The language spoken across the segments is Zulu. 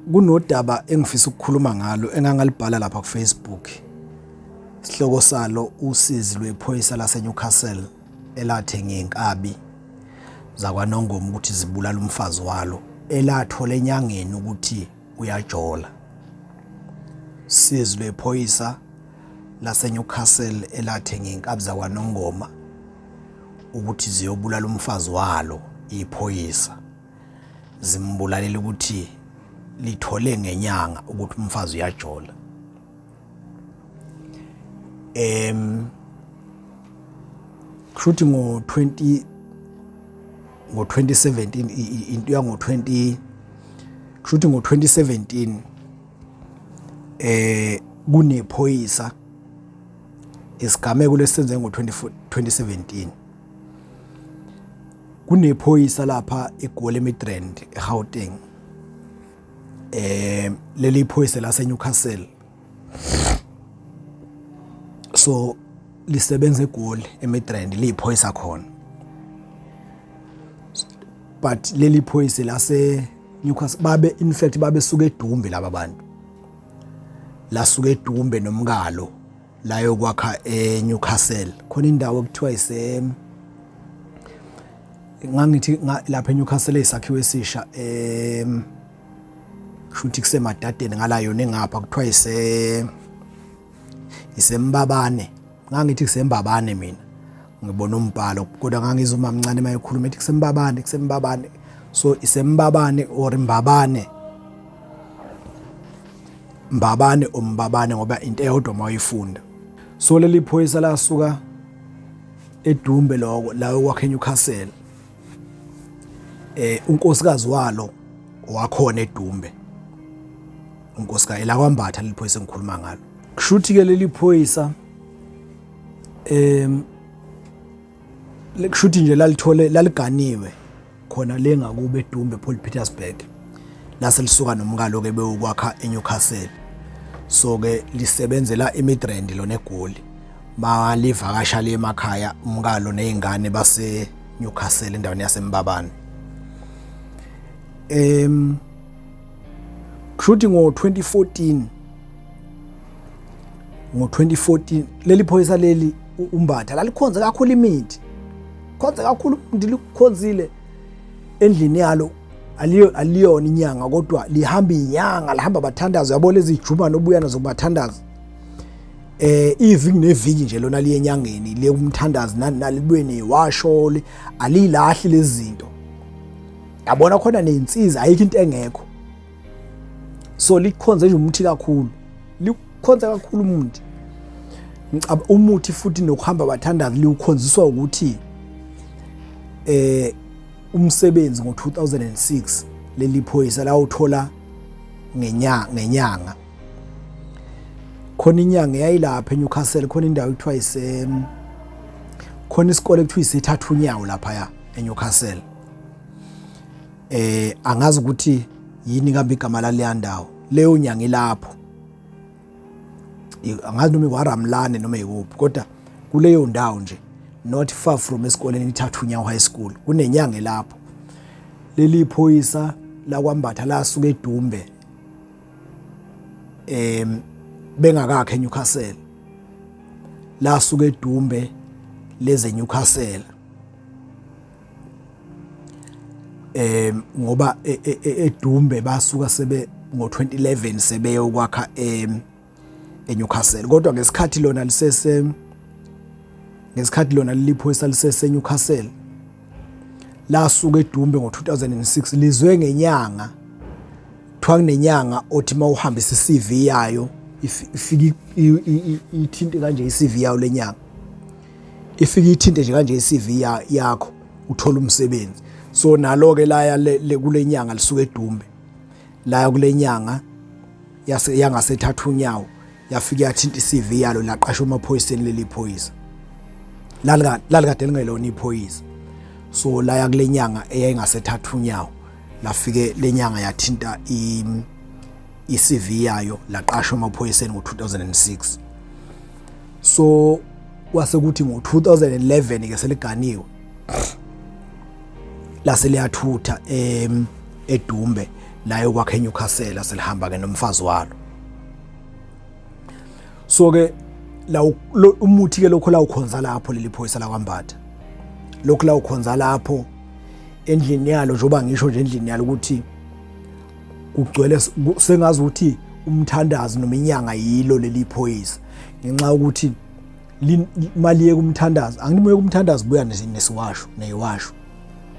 Kunodaba engifisa ukukhuluma ngalo engangalibhala lapha ku-Facebook. Isihloko salo usizi lwephoyisa laseNewcastle elathenga inkabi zakwaNongoma ukuthi zibulala umfazi walo elathola enyangeni ukuthi uyajola. Sizi lwephoyisa laseNewcastle elathenga inkabi zakwaNongoma ukuthi ziyobulala umfazi walo iphoyisa. Zimbulalela ukuthi lithole ngenyanga ukuthi umfazi uyajola. Kushuthi ngo-20 ngo-2017 into yango-20 kushuthi ngo-2017 kunephoyisa isigameko lesenze ngo-2017 kunephoyisa lapha eGoli eMidrand eGauteng. Leli phoyisa lase Newcastle, so lisebenza eGoli eMidrand, liyiphoyisa khona, but leli phoyisa lase Newcastle babe in fact babesuka eDumbe laba bantu, lasuka eDumbe nomkalo layokwakha eNewcastle. Khona indawo ekuthiwa ise ngangithi lapha eNewcastle isakhiwo esisha kushuthi kusemadadeni ngala yona engapha kuthiwa ise isembabane, ngangithi kusembabane mina ngibona umbhalo, kodwa ngangizwa umamncane mayekhuluma ethi kusembabane, kusembabane, so isembabane or mbabane, mbabane umbabane ngoba into eyodwa mawuyifunda. So leli phoyisa lasuka eDumbe lokho la okwakhe eNewcastle, unkosikazi walo wakhona eDumbe, unkosikazi la kwaMbatha leli phoyisa engikhuluma ngalo. Kushuthi ke leli phoyisa kushuthi nje lalithole laliganiwe khona le ngakubo eDumbe Paul Petersburg, lase lisuka nomkalo ke beyokwakha eNewcastle. So ke lisebenzela eMidrand lona eGoli, malivakasha le emakhaya umkalo nezingane base Newcastle endaweni yaseMbabane. Kushuthi ngo-2014 ngo-2014 leli phoyisa leli uMbatha lalikhonze kakhulu imithi, khonze kakhulu umuthi, likhonzile endlini yalo. Aliyona inyanga kodwa lihamba inyanga, lihamba bathandaza, uyabona lezi juma nobuya nazo kubathandaza iviki neviki nje lona liye enyangeni, liye kumthandazi nani nalibuye newasho, alilahli lezi zinto, yabona khona nezinsiza, ayikho into engekho. So likhonze nje umuthi kakhulu, likhonze kakhulu umuthi. Ngicaba umuthi futhi nokuhamba bathandaza liwukhonziswa ukuthi umsebenzi ngo-2006 leli phoyisa lawuthola ngenyanga. Khona inyanga eyayilapha eNewcastle, khona indawo ekuthiwa ise khona isikole ekuthiwa isethatha unyawo lapha eNewcastle. Angazi ukuthi yini kambe igama laleya ndawo, leyo nyanga ilapho, angazi noma ikwaRamlane noma ikuphi, kodwa kuleyo ndawo nje not far from esikoleni ithatha unyawo high school kunenyanga elapho. Leli phoyisa lakwaMbatha lasuka eDumbe bengakakhe eNewcastle, lasuka eDumbe leze Newcastle ngoba eDumbe basuka sebe ngo-2011 sebeyokwakha eNewcastle, kodwa ngesikhathi lona lisese ngesikhathi lona liliphoyisa lisese Newcastle lasuka eDumbe ngo-2006 lizwe ngenyanga, kuthiwa kunenyanga othi mawuhambisa i-CV yayo ifike ithinte kanje i-CV yayo lenyanga, ifike ithinte nje kanje i-CV yakho uthola umsebenzi. So nalo ke laya kule nyanga lisuka eDumbe laya kule nyanga yase yangasethatha unyawo, yafika yathinta i-CV yalo, laqashwa emaphoyiseni leli phoyisa lalikade lingelona iphoyisa. So laya kule nyanga eyayingasethatha unyawo, lafike lenyanga yathinta i-CV yayo, laqashwa emaphoyiseni ngo-2006. So kwase kuthi ngo-2011 ke seliganiwe lase liyathutha eDumbe Layo kwakhe eNewcastle selihamba ke nomfazi walo. So ke la umuthi ke lokho la ukhonza lapho leli phoyisa lakwaMbatha. Lokhu la ukhonza lapho endlini yalo, njengoba ngisho nje endlini yalo ukuthi kugcwele sengazi ukuthi umthandazo noma inyanga yilo leli phoyisa, ngenxa yokuthi maliye kumthandazo, angithi muye kumthandazo buya nesiwasho neyiwasho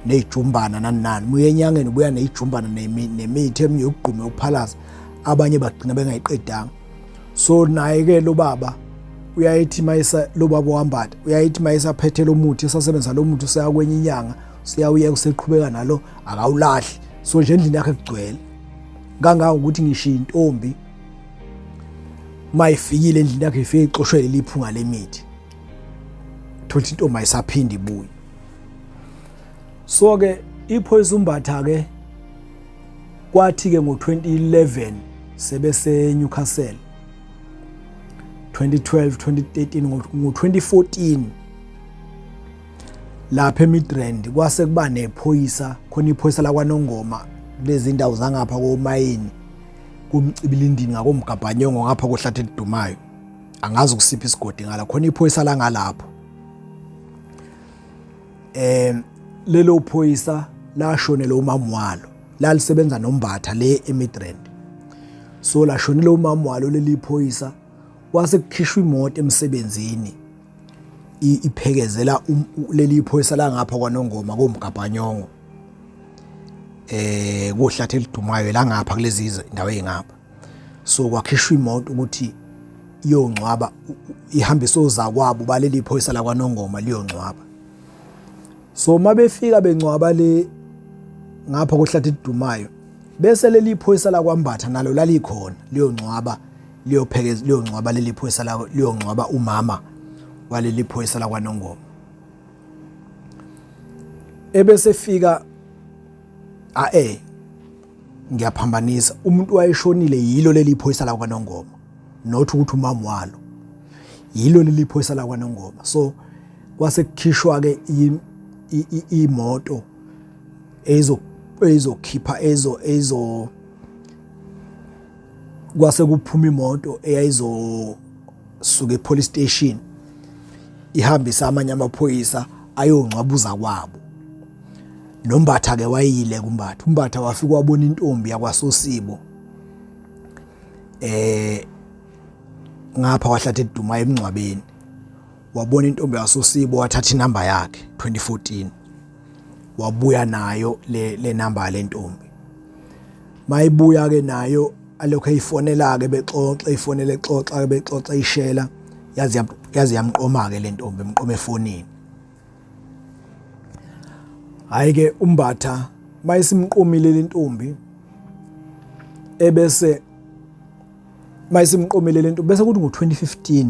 nezijumbana nani nani, muye enyangeni buya nezijumbana nemithi eminye yokugquma, yokuphalaza, abanye bagcina bengayiqedanga. So naye ke lo baba uyayithi mayisa lo baba wambatha, uyayithi mayisa phethe lo muthi, esasebenzisa lo muthi, useya kwenye inyanga, useyawuyeka, useqhubeka nalo, akawulahli. So nje endlini yakhe kugcwele kangangokuthi ngisho intombi mayifikile endlini yakhe ifike ixoshwe leli phunga lemithi, thola intombi ayisaphinde ibuye. So ke iphoyisa uMbatha ke kwathi ke ngo-2011 sebese Newcastle, 2012, 2013, ngo-2014 lapha eMidrand kwase kuba nephoyisa khona, iphoyisa lakwaNongoma kulezi ndawo zangapha komayini, kumcibilindini, ngakomgabhanyongo, ngapha kohlathi elidumayo, angazi kusiphi isigodi ngala khona iphoyisa la ngalapho. Lelo phoyisa lashonela umama walo, lalisebenza noMbatha le eMidrand. So lashonela umama walo leli phoyisa, kwase kukhishwa imoto emsebenzini iphekezela leli phoyisa la ngapha kwaNongoma komgabhanyongo, kohlathi elidumayo la ngapha kulezi ndawo ezingapha. So kwakhishwa imoto ukuthi iyongcwaba, ihambise ozakwabo baleli phoyisa la kwaNongoma liyongcwaba. So mabefika bengcwaba le ngapha kohlathi elidumayo, bese leli phoyisa la kwaMbatha nalo lalikhona liyongcwaba, liyophekeza, liyongcwaba leli phoyisa la, liyongcwaba umama waleli phoyisa la kwaNongoma. Ebese fika a ngiyaphambanisa, umuntu wayeshonile yilo leli phoyisa la kwaNongoma, not ukuthi umama walo, yilo leli phoyisa la kwaNongoma. So kwase kukhishwa ke imoto ezo ezokhipha ezo ezo kwase kuphuma imoto eyayizosuka epolice station ihambisa amanye amaphoyisa ayongcwabuza kwabo. NoMbatha ke wayile kuMbatha, uMbatha wafika wabona intombi yakwaSosibo ngapha wahlathi eduma emngcwabeni, wabona intombi yaSosibo, wathatha inamba yakhe 2014, wabuya nayo le namba lentombi. Mayibuya ke nayo alokho eyifonela ke, bexoxa, eyifonela, exoxa ke, bexoxa, ishela, yazi yazi yamqoma ke lentombi, emqoma efonini. Hayi ke uMbatha mayisimqomile lentombi, ebese mayisimqomile lentombi, bese kuthi ngo-2015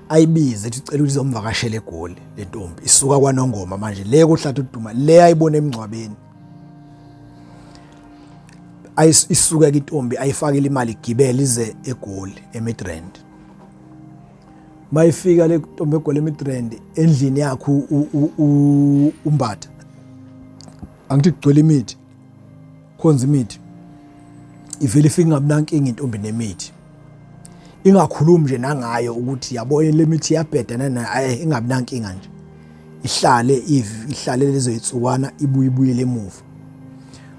ayibize ethi ucela ukuthi izomvakashela eGoli. Lentombi isuka kwaNongoma manje le kohlathi uduma le ayibona emngcwabeni. Isuke ke intombi, ayifakile imali, igibele ize eGoli eMidrand. Mayifika le ntombi eGoli eMidrand, endlini yakhe uMbatha, angithi kugcwele imithi, khonza imithi, ivele ifike ingabinankinga intombi nemithi, ingakhulumi nje nangayo ukuthi yabo le mithi iyabheda nana, ayi, ingabi nankinga nje, ihlale ihlale lezo insukwana, ibuye ibuyele emuva.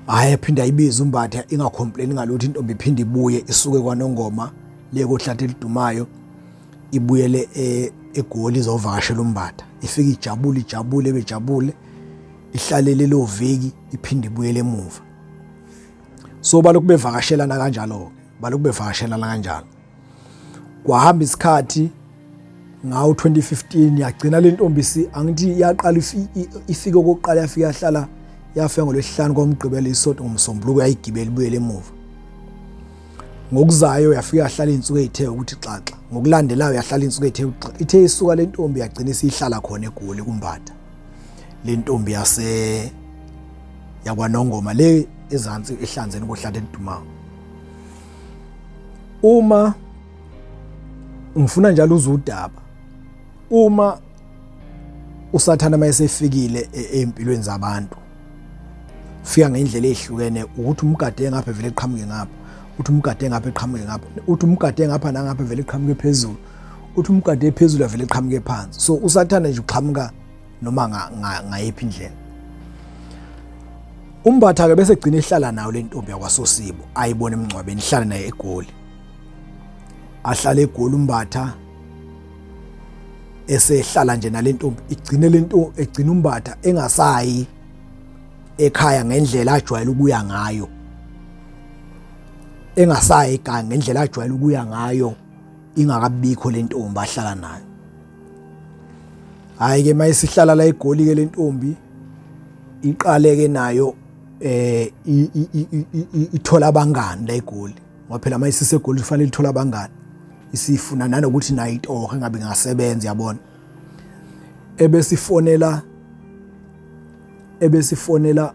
Hhayi, aphinde ayibize uMbatha, ingacomplain ngalutho intombi, iphinde ibuye isuke kwaNongoma le kohlathi elidumayo, ibuyele eGoli izovakashela uMbatha. Ifike ijabule, ijabule, bejabule, ihlale lelo viki, iphinde ibuyele emuva. So balokhu bevakashelana kanjalo-ke, balokhu bevakashelana kanjalo. Kwahamba isikhathi, ngawo 2015 yagcina le ntombi si angithi yaqala ifike okokuqala, yafika yahlala, yafika ngolwesihlanu, kwaMgqibelo, isonto, ngoMsombuluko yayigibela ibuyele emuva. Ngokuzayo yafika yahlala izinsuku ezithe ukuthi xaxa, ngokulandelayo yahlala izinsuku ezithe. Ithe isuka le ntombi yagcina isihlala khona eGoli kuMbatha, le ntombi yase yakwaNongoma le ezansi ehlanzeni kohlathi elidumayo. Uma ngifuna njalo uzudaba, uma usathana mayesefikile empilweni zabantu, Ufika ngendlela ezihlukene ukuthi umgade ngapha vele eqhamuke ngapha, uthi umgade ngapha eqhamuke ngapha, uthi umgade ngapha nangapha vele eqhamuke phezulu, uthi umgade phezulu avele eqhamuke phansi. So usathane nje uqhamuka noma ngayiphi indlela. Umbatha ke bese gcina ehlala nayo le ntombi yakwaSosibo ayibona emngcwabeni ihlala naye eGoli. Ahlale eGoli umbatha esehlala nje nalentombi igcine lento egcina umbatha engasayi ekhaya ngendlela ajwayele ukuya ngayo engasayi ekhaya ngendlela ajwayele ukuya ngayo ingakabikho lentombi ahlala nayo. Hayi ke mayisihlala la eGoli ke lentombi iqale ke nayo eh ithola abangani la eGoli ngoba phela mayisisegoli kufanele ithola abangani isifuna nanokuthi nayo itoho engabe ngasebenza yabona ebesifonela ebesifonela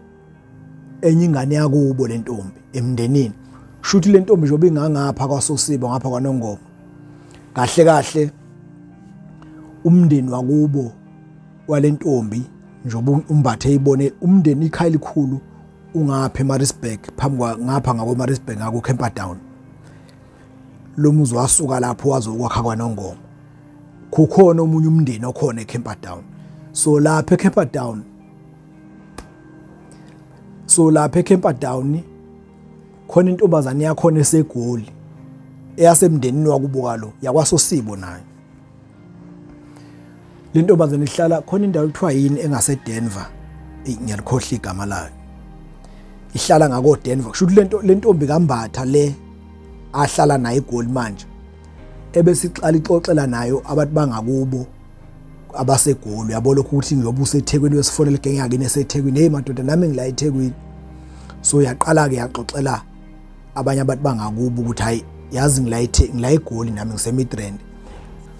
enye ingane yakubo lentombi emndenini. Shuthi lentombi njengoba ingangapha kwaSosibo ngapha kwaNongoma kahle kahle umndeni wakubo walentombi njengoba umbathe ibone umndeni ikhaya elikhulu ungapha eMaritzburg phambi kwa ngapha ngako Maritzburg ngako Camperdown. Lo muzi wasuka lapho wazokwakha kwaNongoma. Kukhona omunye umndeni okhona eCamperdown. So lapha eCamperdown so lapha eCamperdown khona intombazane yakhona eseGoli eyasemndenini wakubo lo yakwaSosibo nayo. Le ntombazane ihlala khona indawo ekuthiwa yini engase Denver, ngiyalikhohlwa igama layo. Ihlala ngako Denver. Kusho ukuthi lento lentombi kaMbatha le ahlala nayo eGoli manje ebesiqala ixoxela nayo abantu bangakubo abaseGoli uyabo lokhu ukuthi ngiyobe useThekwini wesifonela igenge yakini eseThekwini, hey madoda nami ngila eThekwini. So yaqala ke yaxoxela abanye abantu bangakubo ukuthi hayi yazi ngila ngila eGoli nami ngiseMidrand.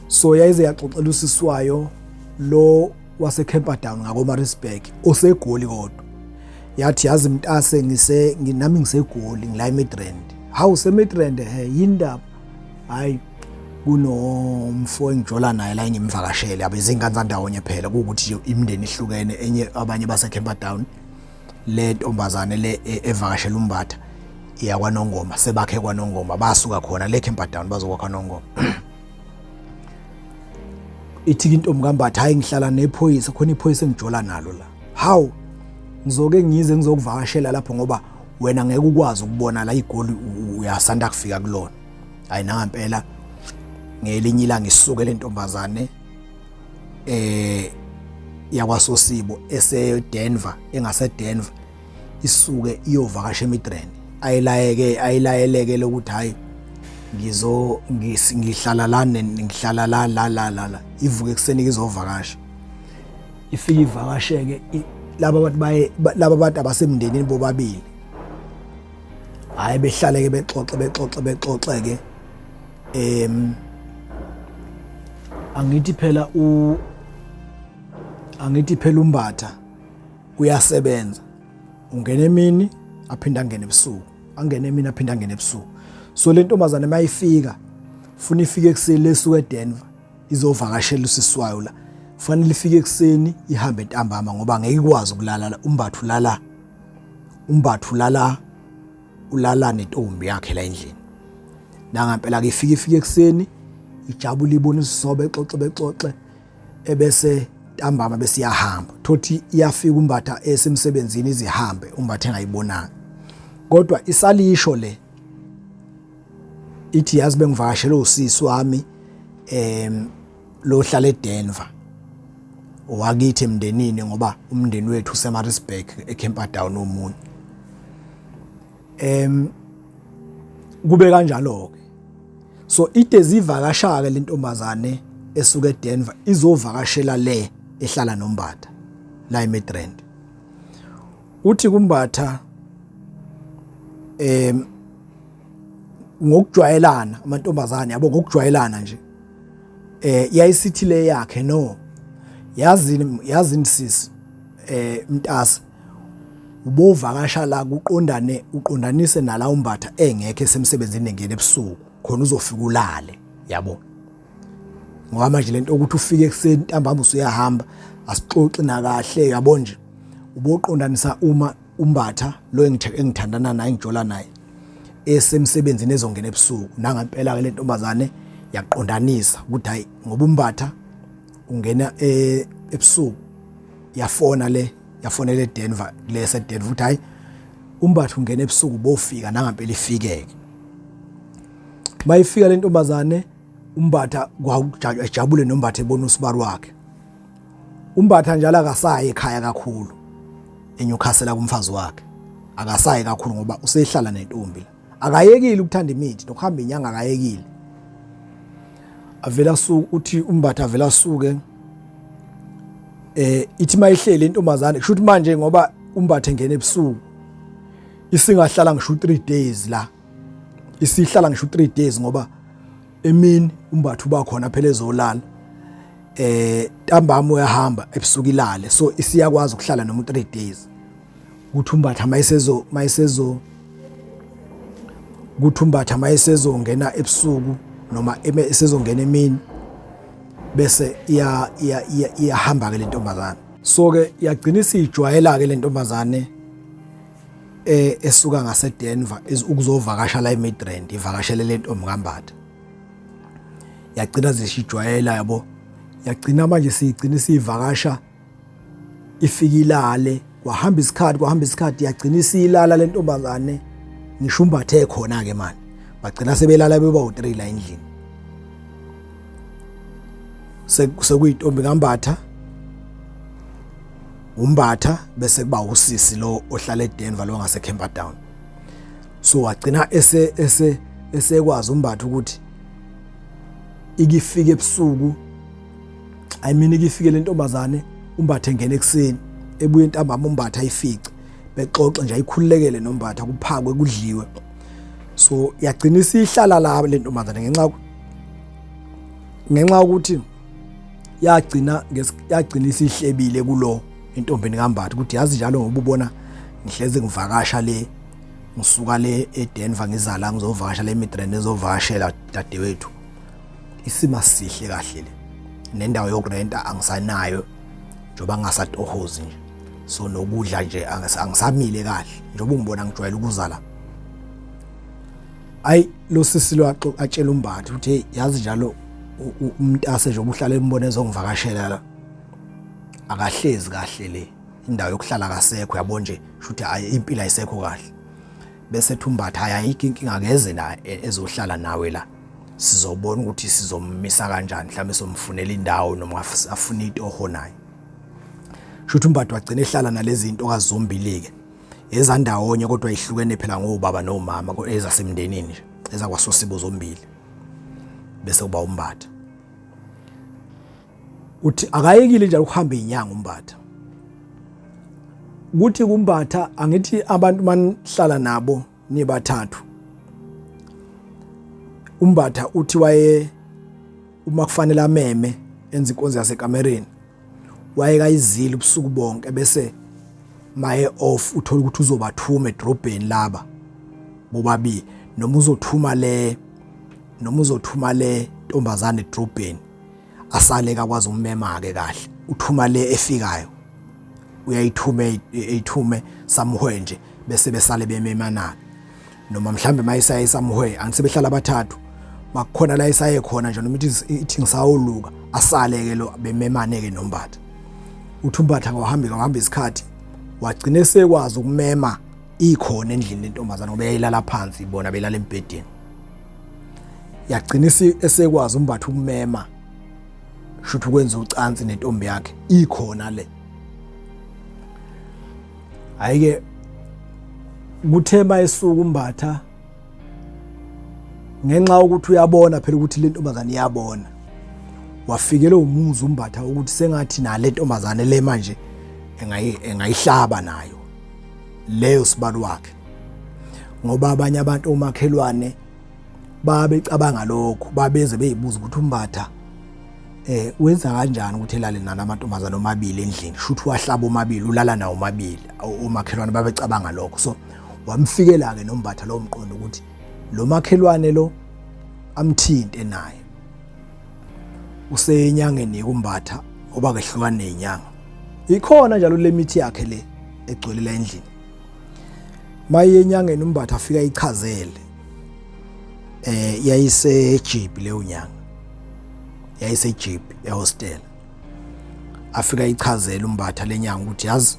So yayize yaxoxela usisi wayo lo waseCamperdown ngako Maritzburg oseGoli kodwa yathi yazi mntase ngise nami ngisegoli ngila eMidrand. Hawu seMidrand he yindaba? Hayi kunomfo engijola naye la engimvakashele abezingane zandawonye phela kuwukuthi imindeni ihlukene enye abanye base Camperdown le ntombazane le evakashela umbatha iyakwaNongoma sebakhe kwaNongoma basuka khona le Camperdown bazokwakha Nongoma. Ithi intombi kaMbatha hayi ngihlala nephoyisa khona iphoyisa engijola nalo la. Hawu ngizoke ngize ngizokuvakashela lapho ngoba wena ngeke ukwazi ukubona la igoli uyasanda kufika kulona. Hayi nangampela ngelinye ilanga isuke le ntombazane yakwaSosibo ese Denver engase Denver isuke iyovakasha eMidrand ayilayeke ayilayeleke lokuthi hayi ngizo ngihlala la ngihlala la la la la la ivuke ekuseni izovakasha ifike ivakasheke laba abantu baye laba abantu abasemndenini bobabili hayi behlale ke bexoxe bexoxe bexoxe ke angithi phela u angithi phela umbatha uyasebenza ungena emini aphinde angene ebusuku angene emini aphinde angene ebusuku. So le ntombazane mayifika funa ifike ekuseni lesuka eDenver izovakashela usisi wayo la fanele ifike ekuseni ihambe ntambama ngoba ngeke ikwazi ukulala umbatha ulala umbatha ulala ulala nentombi yakhe la endlini. Nangampela ke ifike ifike ekuseni ijabule ibona isisobe exoxe bexoxe ebese ntambama bese iyahamba. Thothi iyafika umbatha esemsebenzini izihambe umbatha engayibonanga kodwa isalisho le ithi yazi bengivakashele usisi wami lo hlala eDenver wakithi emndenini ngoba umndeni wethu useMaritzburg eCamperdown omunye kube kanjalo ke. So ide zivakasha ke lentombazane esuka eDenver izovakashela le ehlala noMbatha la eMidrand. Uthi kumbatha ngokujwayelana amantombazane yabo ngokujwayelana nje yayisithi le yakhe no yazini yazini sisi mntasa ubovakasha la kuqondane uqondanise nala umbatha engekho esemsebenzini engena ebusuku khona uzofika ulale yabo ngoba manje lento ukuthi ufike ekuseni ntambama usuyahamba asixoxi nakahle yabo nje uboqondanisa uma uMbatha lo engithandana naye, ngijola naye, esemsebenzini ezongena ebusuku. Nangempela ke lentombazane yaqondanisa ukuthi hayi, ngoba uMbatha ungena ebusuku, yafona le, yafonela eDenver, lese Denver, ukuthi hayi, uMbatha ungena ebusuku, bofika. Nangempela ifikeke. Mayifika lentombazane, uMbatha kwajabule noMbatha ebona usibari wakhe. UMbatha njalo akasayi ekhaya kakhulu eNewcastle kumfazi wakhe, akasayi kakhulu ngoba usehlala nentombi la. Akayekile ukuthanda imithi nokuhamba inyanga, akayekile. Avela suku uthi uMbatha avela asuke, ithi mayihleli intombazane, kusho ukuthi manje ngoba uMbatha engena ebusuku, isingahlala ngisho 3 days la, isihlala ngisho 3 days, ngoba emini uMbatha uba khona phela ezolala, ntambama uyahamba, ebusuku ilale. So isiyakwazi ukuhlala noma 3 days. Kuthi uMbatha mayisezo kuthi uMbatha mayisezongena ebusuku noma esezongena emini, bese iya iyahamba ke lentombazane. So ke yagcina isijwayela ke lentombazane esuka ngase Denver ukuzovakasha la eMidrand, ivakashele lentombi kaMbatha. Yagcina zishijwayela, yabo. Yagcina manje siyigcina isivakasha, ifika ilale. Kwahamba isikhathi, kwahamba isikhathi, yagcina isiyilala lentombazane ngisho uMbathe khona ke manje. Bagcina sebelala beba u3 la endlini, sekuyintombi kaMbatha, uMbatha, bese kuba usisi lo ohlala eDenver, lo ngase Camperdown. So wagcina ese ese esekwazi uMbatha ukuthi ikifike ebusuku, I mean, ikifike lentombazane, uMbatha engena ekuseni, ebuye ntambama, uMbatha ayifice bexoxe nje, ayikhululekele noMbatha, kuphakwe, kudliwe. So yagcina isihlala la lentombazane ngenxa yokuthi yagcina isihlebile kulo entombini kaMbatha ukuthi yazi njalo ngoba ubona ngihleze ngivakasha le, ngisuka le eDenver, ngizala ngizovakasha le Midrand, ngizovakashela dadewethu, isima sihle kahle le, nendawo yokurenta angisanayo njengoba ngingasatohozi nje, so nokudla nje angisamile kahle njengoba ungibona ngijwayele ukuza la. Ayi, lo sisi lo atshela uMbatha ukuthi hey, yazi njalo umntase nje ubuhlala embone ezongivakashela la, akahlezi kahle le, indawo yokuhlala kasekho, yabo nje, shuthi ayi, impilo ayisekho kahle. Bese ethi uMbatha, hayi, ayikho inkinga, akeze la ezohlala nawe la, sizobona ukuthi sizommisa kanjani, mhlawumbe somfunela indawo noma afuna itoho naye. Shuthi uMbatha wagcina ehlala nalezi zinto kazombili-ke ezandawonye, kodwa ihlukene phela ngobaba nomama, ezasemndenini nje, ezakwasosibo zombili. Bese kuba uMbatha uthi akayekile njalo ukuhamba inyanga uMbatha. Kuthi kuMbatha, angithi abantu manihlala nabo nibathathu, uMbatha uthi waye uma kufanele ameme enza inkonzo yasekamereni, wayekayizile ubusuku bonke, bese maye off uthola ukuthi uzobathuma edrobheni laba bobabili, noma uzothuma le ntombazane edrobheni, asale kakwazi ukumema ke kahle. Uthuma le efikayo, uyayithume, eyithume somewhere nje, bese besale bememana. Noma mhlambe mayisaye somewhere, angisebehlala abathathu, makukhona la isaye khona nje, noma ithi ngisawoluka, asale ke lo, bememane ke noMbatha. Uthi uMbatha kwahamba isikhathi, wagcina sekwazi ukumema ikhona endlini lentombazana, ngoba yayilala phansi, bona belala embhedeni. Yagcina esekwazi uMbatha ukumema, shuthi ukwenza ucansi nentombi yakhe ikhona le. Hayi-ke, kuthe mayesuka uMbatha, ngenxa yokuthi uyabona phela ukuthi le ntombazane iyabona, wafikelwe umuzi uMbatha ukuthi sengathi nale ntombazane le manje engayihlaba nayo leyo sibalo wakhe, ngoba abanye abantu omakhelwane babecabanga lokho, babeze beyibuza ukuthi uMbatha wenza kanjani ukuthi elale nalamantombazane omabili endlini, shuthi wahlaba omabili, ulala nawo omabili. Omakhelwane babecabanga lokho. So wamfikela ke noMbatha lo mqondo ukuthi lo makhelwane lo amthinte naye. Usenyangeni kuMbatha, ngoba kehlukane nenyanga, ikhona njalo le mithi yakhe le egcwele la endlini. Maye enyangeni uMbatha afika ichazele yayiseJibi leyo nyanga, yayiseJibi ehostel. Afika ichazele uMbatha lenyanga ukuthi yazi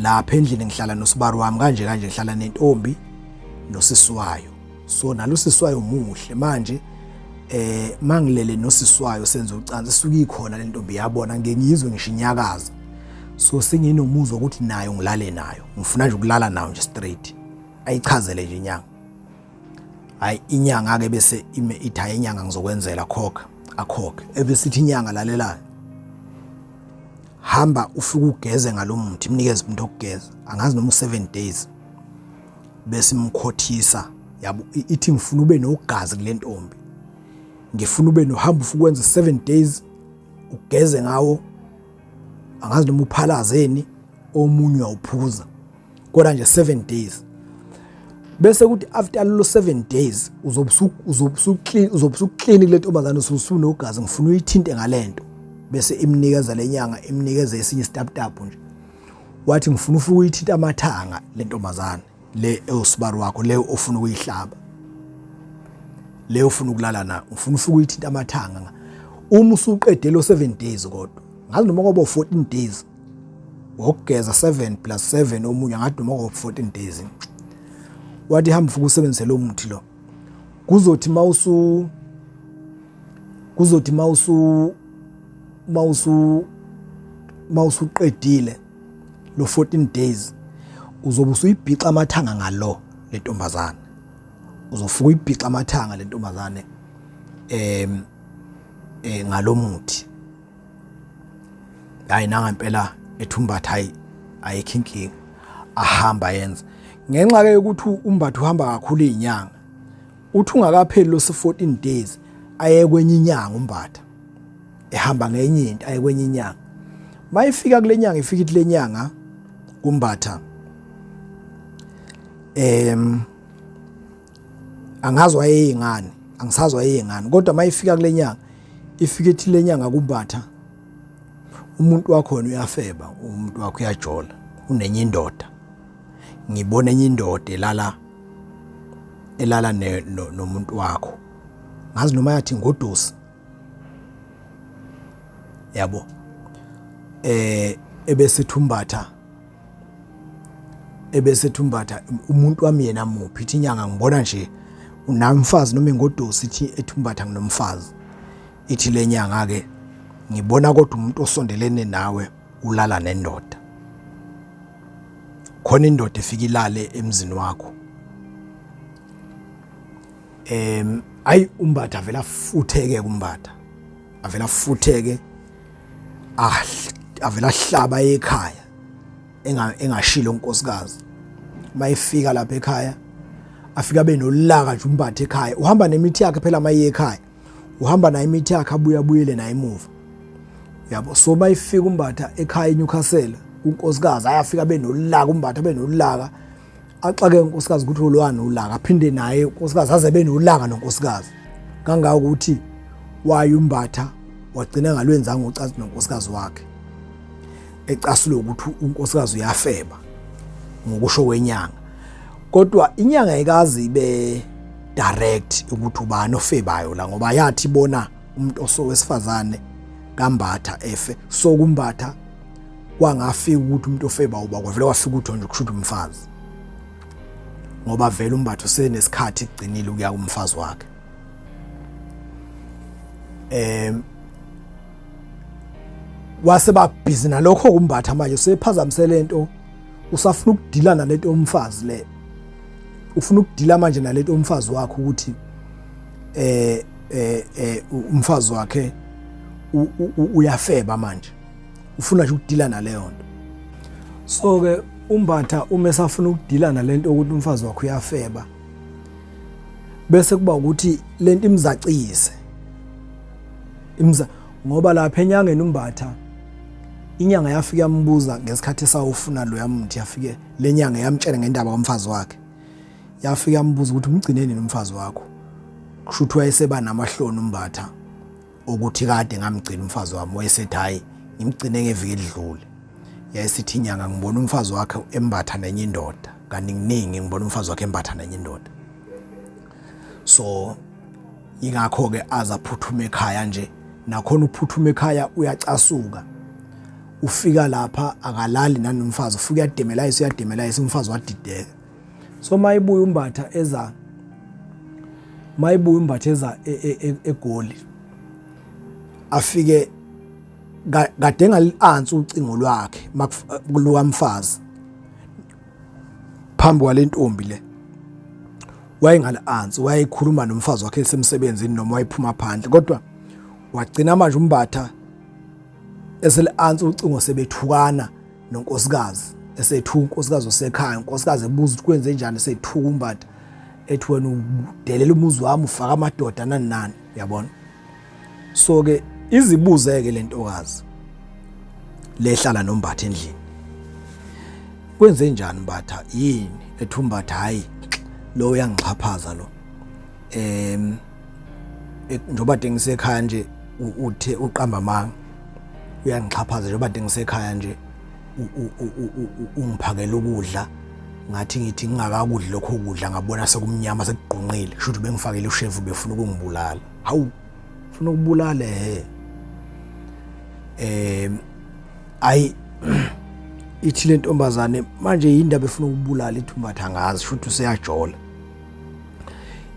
lapha endlini ngihlala nosibari wami kanje kanje, ngihlala nentombi nosisi wayo, so nalosisi wayo muhle. Manje mangilele nosisi wayo senze ucansi, isuke ikhona le ntombi yabona, ngeke ngiyizwe ngisho inyakaza, so senginomuzwa ukuthi nayo ngilale nayo, ngifuna nje ukulala nayo nje straight. Ayichazele nje inyanga. Hayi, inyanga ke bese ime ithi hayi inyanga ngizokwenzela, khokha. Akhokhe, ebesithi inyanga lalelayo, hamba ufike ugeze ngalomuthi, imnikeze umuntu okugeza, angazi noma u7 days, bese imkhothisa yabo, ithi ngifuna ube nogazi kule ntombi, ngifuna ube nohamba ufike ukwenza 7 days ugeze ngawo, angazi noma uphalazeni omunye uyawuphuza, kodwa nje 7 days. Bese kuthi after lo 7 days uzobe usuclean kule ntombazane, usunogazi, ngifuna uyithinte ngalento. Bese imnikeza lenyanga, imnikeza esinye isitaputapu nje, wathi ngifuna ufike uyithinta amathanga le ntombazane le ewusibari wakho, le ofuna ukuyihlaba, le ofuna ukulala nayo, ufuna ufike uyithinta amathanga uma usuqede lo 7 days. Kodwa ngazi noma kwaba 14 days wokugeza, 7 plus 7 omunye, ngathi noma kwaba 14 days. Wathi hamba ufike usebenzise lo muthi lo, kuzothi mawusu mawusu mawusuqedile lo 14 days, uzobe usuyibhixa amathanga ngalo lentombazane, uzofika uyibhixa amathanga lentombazane ngalomuthi. Hayi, nangempela ethumbatha, hayi, ayikho inkinga, ahamba yenza. Ngenxa ke ukuthi uMbatha uhamba kakhulu izinyanga, uthi ungakapheli lo 14 days aye kwenye inyanga uMbatha, ehamba ngenye into aye kwenye inyanga. Mayifika kule nyanga, ifika ithi lenyanga kuMbatha, angazi wayeyingane, angisazi wayeyingane, kodwa mayifika kule nyanga, ifika ithi lenyanga kuMbatha, umuntu wakhona uyafeba, umuntu wakho uyajola, unenye indoda, ngibona enye indoda elala nomuntu wakho, ngazi noma yathi ngodusi yabo. Ebese thumbatha umuntu wami yena muphi? Ithi inyanga ngibona nje unamfazi noma ingodusi. Ithi ethumbatha nginomfazi. Ithi lenyanga ke ngibona kodwa umuntu osondelene nawe ulala nendoda khona, indoda efika ilale emzini wakho. Ayi, uMbatha avela afutheke, kuMbatha avela afutheke, avela ahlaba ekhaya engashilo unkosikazi. Mayifika lapha ekhaya, afika benolaka nje uMbatha ekhaya, uhamba nemithi yakhe phela. Maye ekhaya uhamba nayo imithi yakhe, abuye abuyele nayo emuva yabo. So bayifika uMbatha ekhaya eNewcastle unkosikazi, ayafika benolaka uMbatha, benolaka, axake unkosikazi ukuthi ulwani ulaka, aphinde naye unkosikazi aze benolaka nonkosikazi, kangaka ukuthi waye uMbatha wagcina ngalwenzanga ucansi nonkosikazi wakhe, ecasule ukuthi unkosikazi uyafeba ngokusho kwenyanga. Kodwa inyanga ayikazi ibe direct ukuthi ubani ofebayo la, ngoba yathi bona umuntu osowesifazane kaMbatha efe, so kuMbatha kwangafika ukuthi umuntu ofeba uba, kwavele kwafika ukuthi nje kushuthi umfazi, ngoba vele uMbatha usenesikhathi kugcinile ukuya kumfazi wakhe. Wase ba busy nalokho kuMbatha, manje usephazamise lento, usafuna ukudila nalento yomfazi le, ufuna ukudila manje nalento yomfazi wakhe, ukuthi umfazi wakhe uyafeba, manje ufuna nje ukudila naleyo nto. So ke uMbatha uma esafuna ukudila nalento ukuthi umfazi wakhe uyafeba, bese kuba ukuthi lento imzacise imza, ngoba lapha enyangeni uMbatha, inyanga yafika yambuza ngesikhathi esawufuna lo yamuthi, yafike lenyanga yamtshela ngendaba komfazi wakhe, yafika yambuza ukuthi umgcineni nomfazi wakho. Kusho ukuthi wayeseba namahloni uMbatha ukuthi kade ngamgcina umfazi wami, wayesethi hayi, ngimgcine ngeviki elidlule. Yayisithi inyanga ngibona umfazi wakhe embatha nenye indoda kaninginingi, ngibona umfazi wakhe embatha nenye indoda. So ingakho ke aza phuthume ekhaya nje, nakhona uphuthume ekhaya uyacasuka, ufika lapha akalali nanomfazi, ufika uyademelayisa, uyademelayisa umfazi wadideka. So mayibuya uMbatha eza, mayibuya uMbatha eza e, e, e, eGoli, afike kade engali-ansi ucingo lwakhe lukamfazi phambi kwale ntombi le, wayengali-ansi, wayekhuluma nomfazi wakhe esemsebenzini noma wayephuma phandle, kodwa wagcina manje uMbatha eseli-ansi ucingo sebethukana nonkosikazi, esethuka unkosikazi osekhaya, unkosikazi ebuza ukuthi kwenze njani, esethuka uMbatha ethi wena udelela umuzi wami, ufaka amadoda nani nani, uyabona. So ke izibuze ke lentokazi lehlala noMbatha endlini, kwenze njani Mbatha, yini? Ethi uMbatha hayi lo uyangixhaphaza lo, njengoba de ngisekhaya nje uthe uqamba amanga, uyangixhaphaza njengoba de ngisekhaya nje ungiphakela ukudla, ngathi ngithi ngingakakudli lokho kudla ngabona sekumnyama sekugqunqile, kusho ukuthi bengifakele ushevu befuna ukungibulala. Hawu, ufuna ukubulala he. Ayi ithi le ntombazane manje yindaba efuna ukubulala, ithi uMbatha angazi, shuthi useyajola.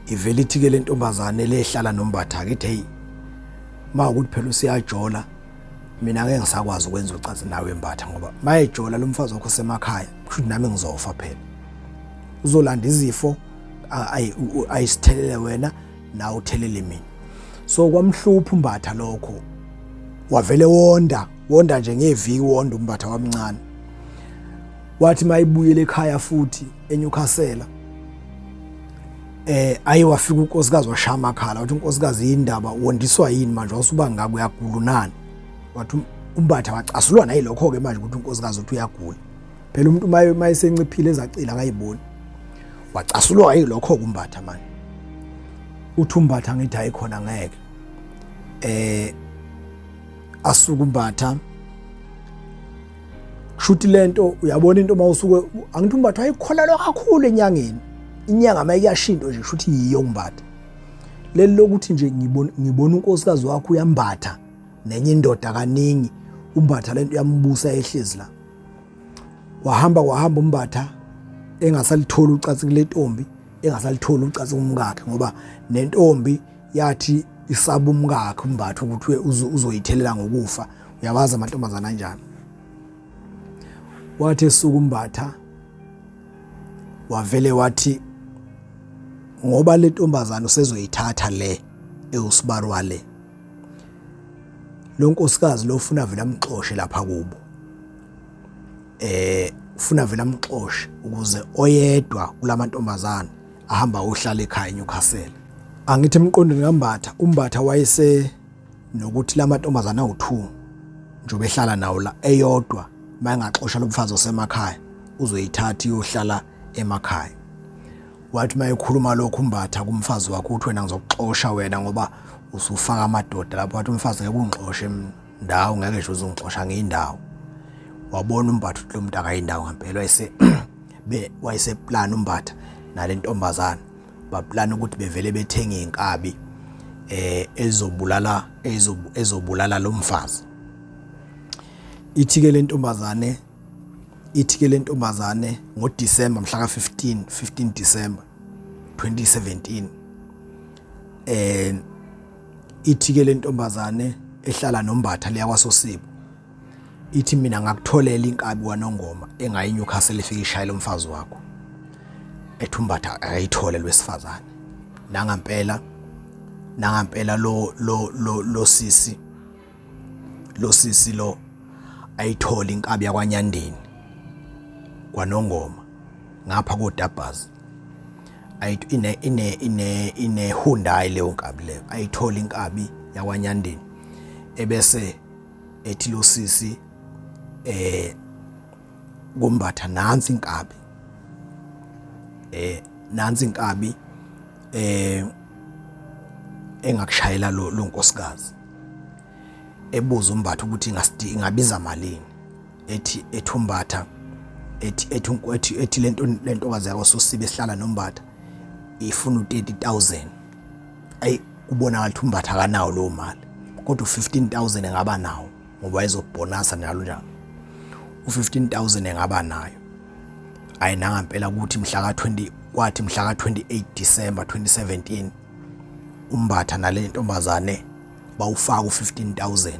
Ivele ithi ke le ntombazane lehlala noMbatha ke, ithi hey, mawukuthi phela useyajola, mina ngeke ngisakwazi ukwenza ucansi nawe Mbatha, ngoba mayejola lo mfazi wakho semakhaya, kusho ukuthi nami ngizofa phela, uzolanda izifo ayisithelele wena nawe uthelele mina. So kwamhlupha uMbatha lokho, wavele wonda wonda nje ngeviki, wonda uMbatha wamncane. Wathi mayibuyele ekhaya futhi eNewcastle, aye wafika unkosikazi washaya amakhala, wathi unkosikazi indaba wondiswa yini manje, wasuba ngaka uyagula unani? Wathi uMbatha wacasulwa nayilokho ke manje ukuthi unkosikazi uthi uyagula, phela umuntu maye mayesenciphile ezacila akayiboni, wacasulwa yilokho kuMbatha manje. Uthi uMbatha ngithi hayi khona ngeke, asuka uMbatha. Kushuthi lento uyabona into mawusuke, angithi uMbatha wayekholelwa kakhulu enyangeni, inyanga mayikuyashinto nje kushuthi yiyo uMbatha leli lokuthi nje ngibona ngibona unkosikazi wakho uyambatha nenye indoda kaningi, uMbatha lento uyambusa ehlezi la. Wahamba kwahamba uMbatha engasalitholi ucansi kule ntombi, engasalitholi ucansi kumkakhe, ngoba nentombi yathi isaba umkakhe uMbatha ukuthi uzoyithelela ngokufa, uyawazi amantombazana anjani. Wathi esuka uMbatha wavele wathi ngoba le ntombazana usezoyithatha le ewusibarwa le, lo nkosikazi lo ufuna vele amxoshe lapha kubo, ufuna vele amxoshe ukuze oyedwa kulamantombazana ahamba ohlala ekhaya eNewcastle. Angithi emqondweni kaMbatha, uMbatha wayese nokuthi lamantombazana awu2 njengoba ehlala nawo la, eyodwa mayengaxosha lomfazi osemakhaya uzoyithatha iyohlala emakhaya. Wathi mayekhuluma lokho uMbatha kumfazi wakhe uthi wena ngizokuxosha wena ngoba usufaka amadoda lapho. Wathi umfazi ngeke ungixoshe ndawo, ngeke nje uzongixosha ngiyindawo. Wabona uMbatha ukuthi lo muntu akayindawo ngempela, wayese be wayeseplan uMbatha nale ntombazana, baplan ukuthi bevele bethenge inkabi ezobulala ezobulala lo mfazi. Ithi ke le ntombazane, ithi ke le ntombazane ngoDecember mhla ka 15 15 December 2017, ithi ke le ntombazane ehlala noMbatha leya kwaSosibo, ithi mina ngakutholela inkabi kwaNongoma engayi Newcastle ifike ishayela umfazi wakho. Ethi uMbatha akayithole lwesifazane, nangampela nangampela lo lo lo lo sisi lo sisi lo ayithola inkabi yakwaNyandeni kwaNongoma ngapha koDabhazi, ayithi ine ine ine ine Hyundai leyo nkabi leyo, ayithola inkabi yakwaNyandeni, ebese ethi lo sisi kuMbatha nansi inkabi, nansi inkabi engakushayela lo nkosikazi. Ebuza uMbatha ukuthi ingabiza malini, Ethi ethumbatha ethi ethi ethi ethi lento lentokazi yakho sosibe sihlala nombatha ifuna u30000. Ayi, kubonakala ukuthi umbatha akanawo lowo mali, kodwa u15000 engaba nawo ngoba wayezobhonasa njalo njalo. U15000 engaba nayo. Ayi, nangampela ukuthi mhla ka20 kwathi mhla ka28 December 2017 umbatha nale ntombazane bawufaka u15000.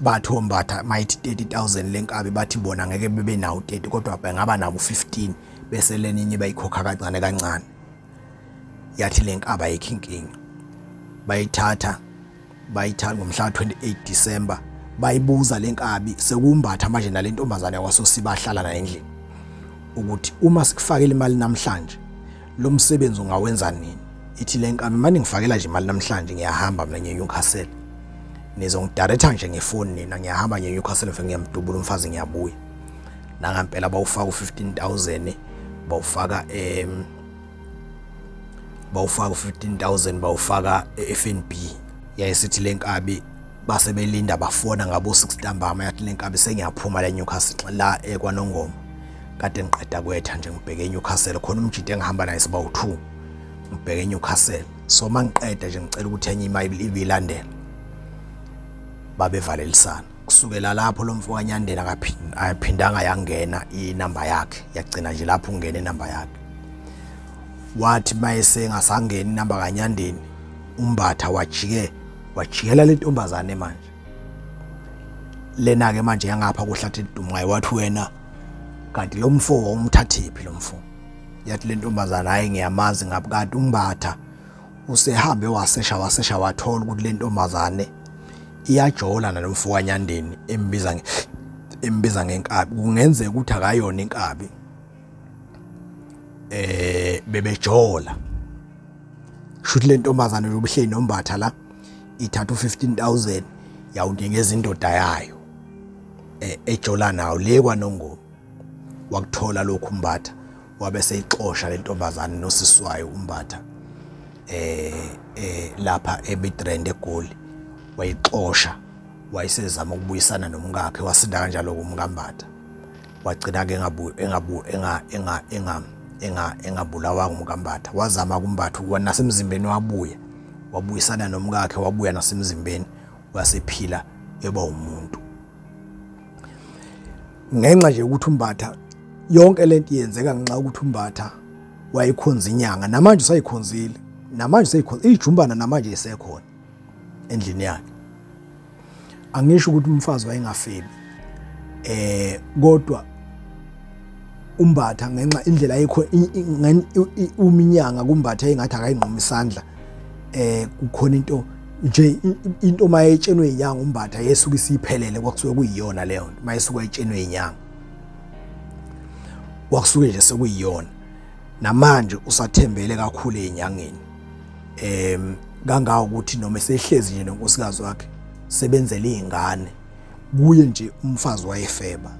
Bathi ombatha mayithi 30000 lenkabi, bathi bona ngeke bebe nawo 30 kodwa bengaba nabo 15, bese leninye bayikhokha kancane kancane. Yathi lenkaba ayikho inkinga. Bayithatha bayithatha ngomhla 28 December, bayibuza lenkabi sekumbatha manje nalentombazane yakwaSosiba ahlala naye endlini ukuthi uma sikufakela imali namhlanje lo msebenzi ungawenza nini. Ithi lenkabi, manje ngifakela nje imali namhlanje, ngiyahamba mina ngiye Newcastle, nizongidirecta nje ngefoni nina, ngiyahamba ngiye Newcastle, ngifike ngiyamdubula umfazi, ngiyabuya. Nangampela bawufaka u15000, bawufaka bawufaka u15000, bawufaka e-FNB. Yayisithi lenkabi, base belinda, bafona ngabo 6 ntambama, yathi lenkabi, sengiyaphuma la eNewcastle, la ekwaNongoma, kade ngiqeda kwetha nje, ngibheke eNewcastle, khona umjidi engihamba naye siba u2, ngibheke eNewcastle, so mangiqeda nje ngicela ukuthi enye imali ibilandela. Babevalelisana. Kusukela lapho lo mfo kaNyandeni akaphindanga yangena inamba yakhe, yagcina nje lapho ungena inamba yakhe. Wathi mayese ngasangena inamba kaNyandeni, umbatha wajike wajikela le ntombazane manje lena ke manje yangapha kuhlathi lidumayo, wathi, wena kanti lo mfo wawumthathiphi lo mfo? Yathi le ntombazana, hayi, ngiyamazi ngabe. Kanti umbatha usehambe wasesha wasesha, wathola ukuthi le ntombazane iyajola nalomfo kaNyandeni embiza ngenkabi. Kungenzeka ukuthi akayona inkabi, bebejola. Shuthi le ntombazane lobuhleli nombatha la ithatha u15000 yawunikeza indoda yayo ejola nawo le kwaNongoma. Wakuthola lokhu umbatha, wabe seyixosha le ntombazane nosisi wayo umbatha lapha eMidrand eGoli. Wayixosha, wayesezama ukubuyisana nomkakhe. Wasinda kanjalo kumkambatha, wagcina ke engabu engabu enga enga enga enga engabulawanga umkambatha. Wazama kumbatha ukuba nasemzimbeni, wabuya wabuyisana nomkakhe, wabuya nasemzimbeni, wasephila eba umuntu, ngenxa nje ukuthi umbatha, yonke lento yenzeka ngenxa yokuthi umbatha wayekhonza inyanga. Namanje usayikhonzile, namanje usayikhonza ijumbana, namanje isekhona endlini yakhe. Angisho ukuthi umfazi wayengafebi, kodwa umbatha ngenxa indlela ayikho uminyanga kumbatha engathi akayinquma isandla, kukhona into nje, into mayetshenwe inyanga umbatha yesuka isiphelele, kwakusuke kuyiyona leyo nto. Mayesuka etshenwe inyanga kwakusuke nje sekuyiyona. Namanje usathembele kakhulu ezinyangeni, kangaka ukuthi noma esehlezi nje nonkosikazi wakhe sebenzela izingane kuye nje umfazi wayefeba,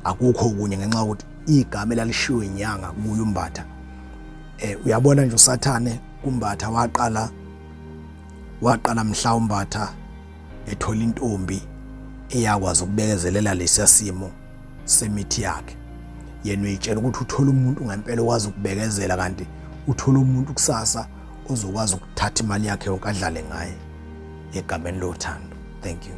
akukho okunye, ngenxa yokuthi igama elalishiwe inyanga kuye umbatha. Uyabona nje usathane kumbatha waqala mhla umbatha ethola intombi eyakwazi ukubekezelela lesiya simo semithi yakhe. Yena uyitshela ukuthi uthola umuntu ngempela okwazi ukubekezela, kanti uthola umuntu kusasa ozokwazi ukuthatha imali yakhe yonke adlale ngaye egameni lothando. Thank you.